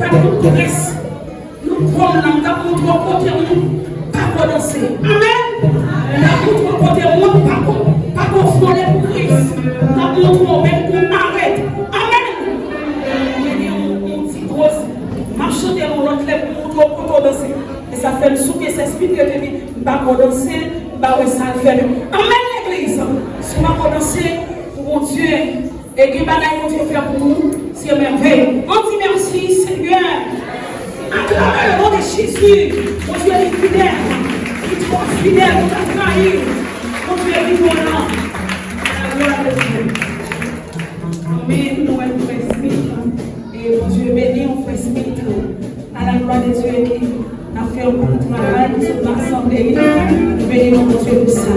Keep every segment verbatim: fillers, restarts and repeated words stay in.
Tout kongrès, nou pran nan, m t ap montre w kote moun pa ko danse. Amèn. M t ap montre w kote moun pa ko, pa ko fwole pou Kris. M t ap montre w menm kou arèt. Amèn. Mwen gen yon, yon ti koz. M ap chante yon lòt lè pou montre w kote w danse. E sa fè m souke Sentespri trete m, m pa ko danse, m pa wè sa l fè menm. Amèn, legliz. Si w pa ko danse pou Bondye, e gen bagay Bondye fè pou ou, se mèvèy. Ann di mèsi, Senyè. Aklame le non de Jezi. Bondye li fidèl. Li twò fidèl pou ta trayi. Bondye li bon nan. A la glwa de Dye. Anmèn. Nou wè frè Smith. E Bondye beni w, frè Smith. A la glwa de Dye, ki n ap fè yon bon travay, ki sot nan asanble li. Nou beni non Bondye pou sa.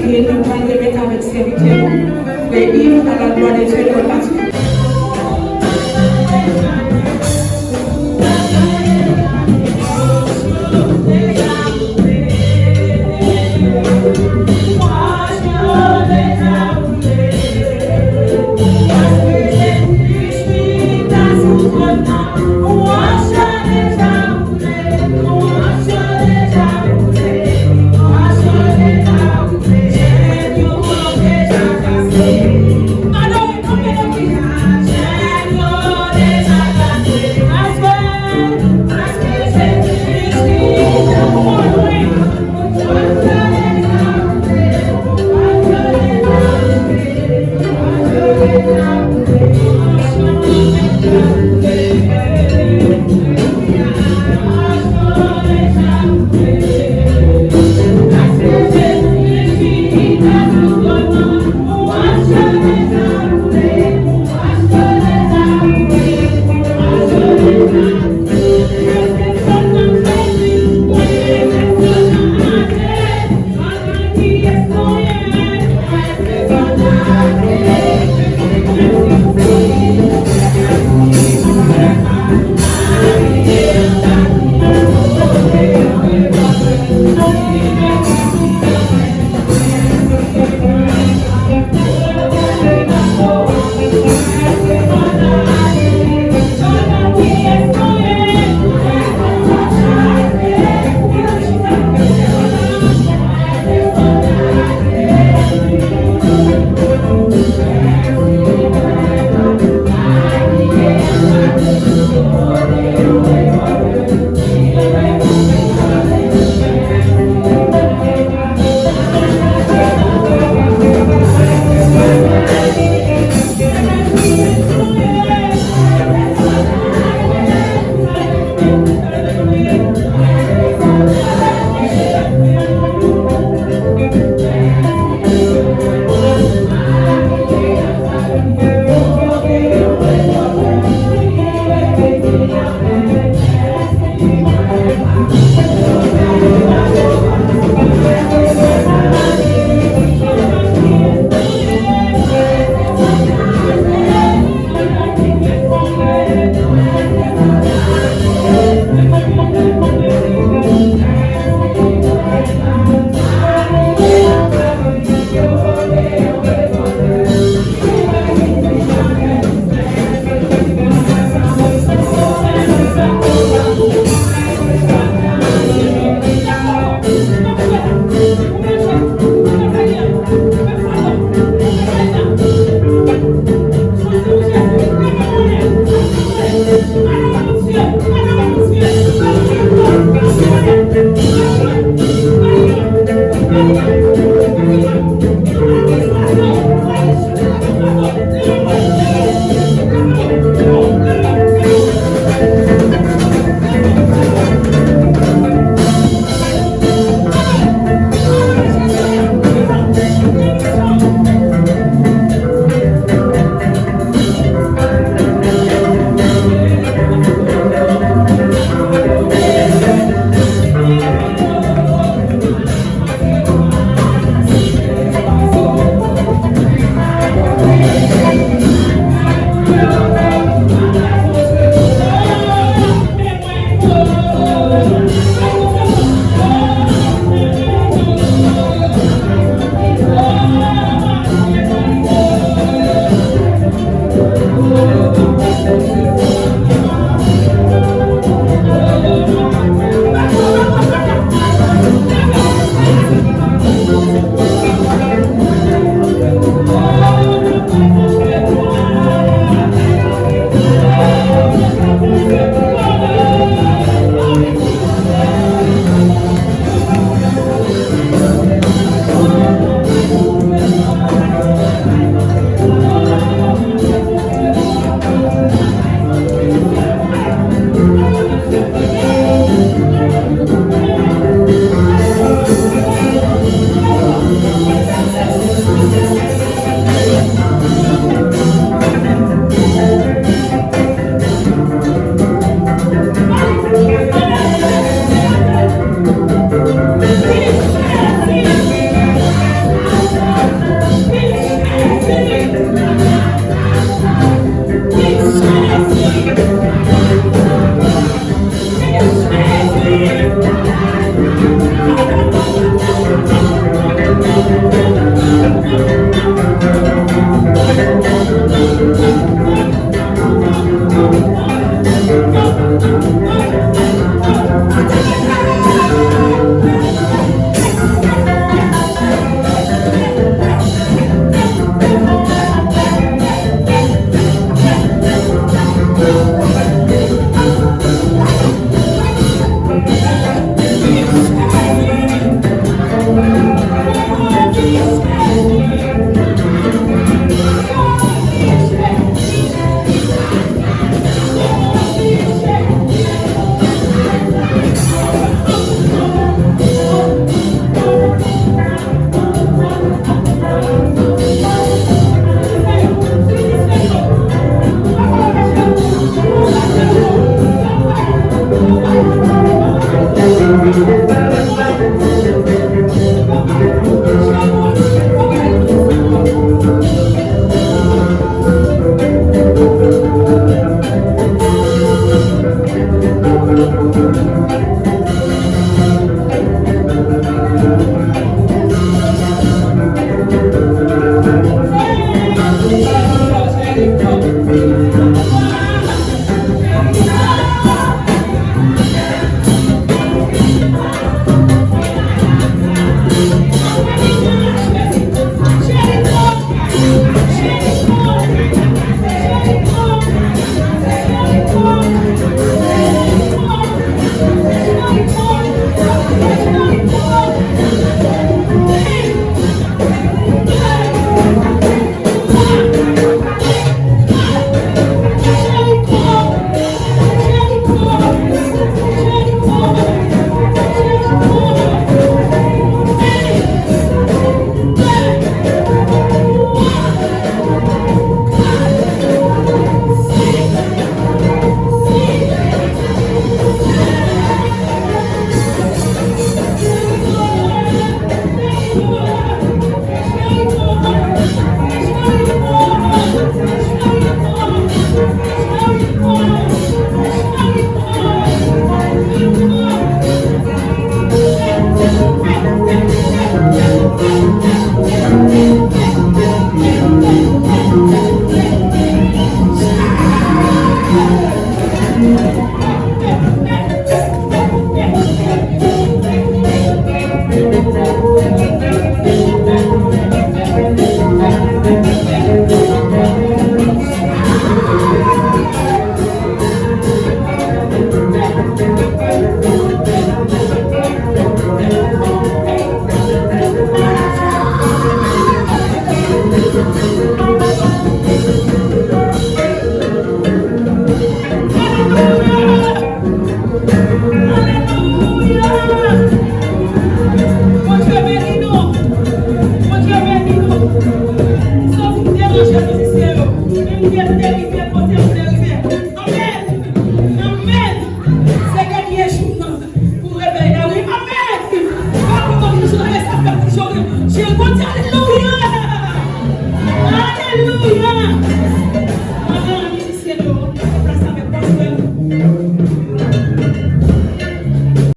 E nou pral remèt avèk sèvitè nou, frè Yves, a la glwa de Dye, yon patikilye.